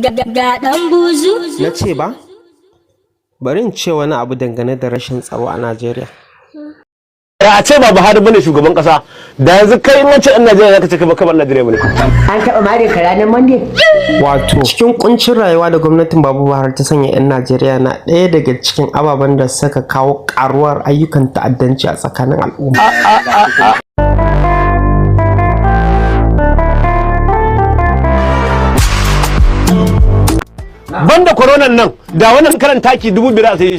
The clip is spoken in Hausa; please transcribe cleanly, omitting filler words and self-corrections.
Ga ɗan buzu. Na ce ba? Bari in ce wani abu dangane da rashin tsaro a Najeriya. A ce ba Buhari bane shugaban kasa, da yanzu kai in ce ɗan Najeriya zaka ce kai ba kai ba ɗan Najeriya bane. An taɓa marin ka ranar Monday? Wato, cikin kuncin rayuwa da gwamnatin Babu Buhari ta sanya 'yan Najeriya na ɗaya daga cikin ababen da suka kawo ƙaruwar ayyukan ta'addanci a tsakanin al'umma. Banda koronan nan, da wannan karan taki 5,000 a sai.